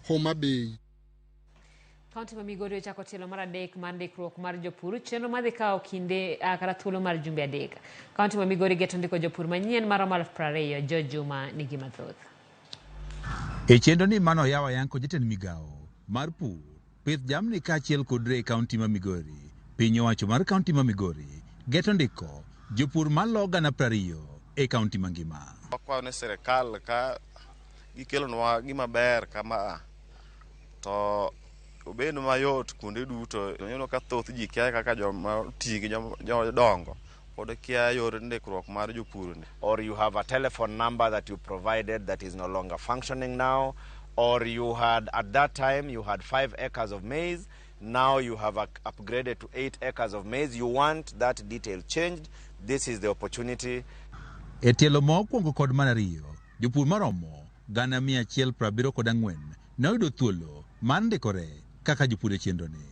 Homa Bay. Kaunti ma Migori ochako tielo mar adek mar ndikruok mar jopur, chenro madhi kawo kinde kata thuolo mar jumbe 3. Kaunti ma Migori geto ndiko jopur manyien maromo 20,000. George Juma nigi mathoth. E chenro ni mano oyaw ayang kod jatend migawo mar pur, pith jamni kaachiel kod ree e kaunti ma Migori. Piny owacho mar kaunti ma Migori geto ndiko jopur malo 20,000 e kaunti mangima. Wakwayo ni sirikal ka gikelonwa gima ber kama to obed mayot kuonde duto. Iyudo ka thoth ji kia kaka joma oti gi jodongo pod kia yor ndikruok mar jopur ni. Or you have a telephone number that you provided that is no longer functioning now, or you had at that time you had 5 acres of maize, now you have upgraded to 8 acres of maize, you want that detail changed, this is the opportunity. E tielo ma okwongo kod mar ariyo, jopur maromo 174,000 ne oyudo thuolo mar ndikore kaka jopur e chenro ni.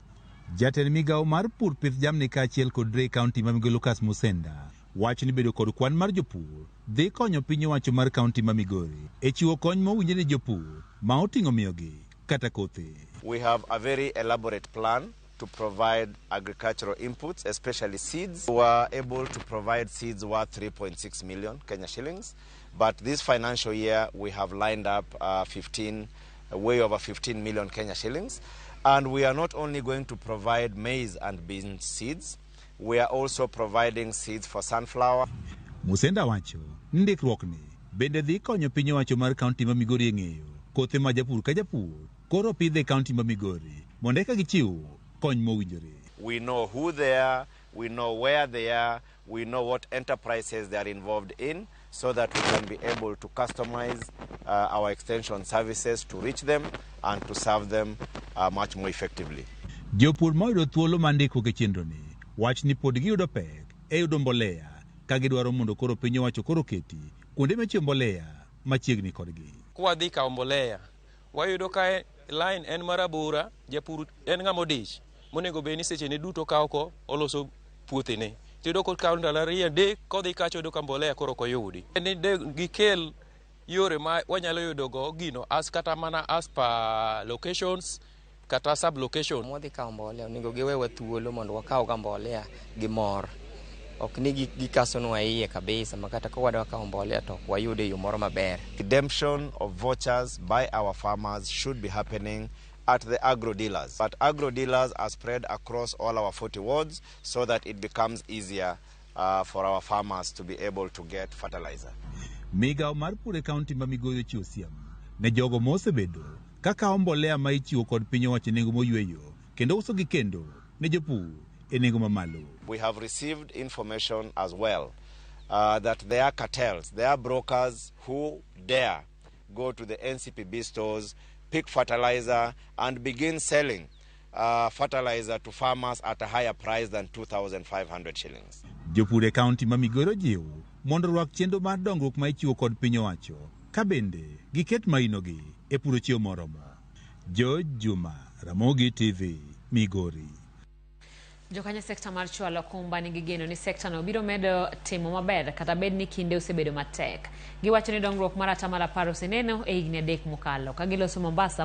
Jatend migawo mar pur, pith jamni kaachiel kod ree e kaunti ma Migori Lucas Musenda wacho ni bedo kod kwan mar jopur dhi konyo piny owacho mar kaunti ma Migori e chiwo kony mowinjore ne jopur ma oting'o miyogi kata kothe. We have a very elaborate plan to provide agricultural inputs, especially seeds. We were able to provide seeds worth 3.6 million Kenya shillings, but this financial year we have lined up way over 15 million Kenya shillings. And we are not only going to provide maize and bean seeds, we are also providing seeds for sunflower. Musenda wacho ni ndikruokni bende dhi konyo piny owacho mar kaunti ma Migori e ng'eyo kothe ma japur ka japur koro pidho e kaunti ma Migori mondo eka gichiw kony mowinjore. We know who they are, we know where they are, we know what enterprises they are involved in, so that we can be able to customize our extension services to reach them and to serve them much more effectively. Jopur ma oyudo thuolo mar ndikruok e chenroni wach ni pod giyudo pek e yudo mbolea ka gidwaro mondo koro piny owacho koro keti kuonde michiwo mbolea machiegni kodgi. Kwadhi kawo mbolea, wayudo ka line en marabora, japur en ng'ama odich monego bed ni sechene duto kawo ko oloso puothene. Tiyudo kokawo ndalo 2 3 kodhi kacha oyudo ka mbolea koro ok oyudi. Ni de gikel yore ma wanyalo yudo go gino as kata mana as per locations kata sub location. Mwadhi kawo mbolea onego giwewa thuolo mondo wakaw ga mbolea gi mor. Ok ni gikasonwa iye kabisa ma kata ka wadwa kawo mbolea to ok wayude e yo moro maber. Redemption of vouchers by our farmers should be happening at the agro dealers. But agro dealers are spread across all our 40 wards so that it becomes easier for our farmers to be able to get fertilizer. Migawo mar pur e kaunti ma Migori ochiwo siem ne jogo mosebedo ka kawo mbolea ma ichiwo kod piny owacho e nengo moyweyo kendo usogi kendo ne jopur e nengo mamalo. We have received information as well that there are cartels, there are brokers who dare go to the NCPB stores, pick fertilizer and begin selling fertilizer to farmers at a higher price than 2,500 shillings. Jopur e kaunti ma Migori ojiw mondo orwak chenro mar dongruok ma ichiwo kod piny owacho ka bende giket mainogi e puro chiemo moromo. George Juma, Ramogi TV, Migori. Jokanyo sekta mar chwalo okumba nigi geno ni sekta no biro medo timo maber kata bed ni kinde osebedo matek. Giwacho ni dongruok mar 10% oseneno e higni 3 mokalo. Ka giloso Mombasa.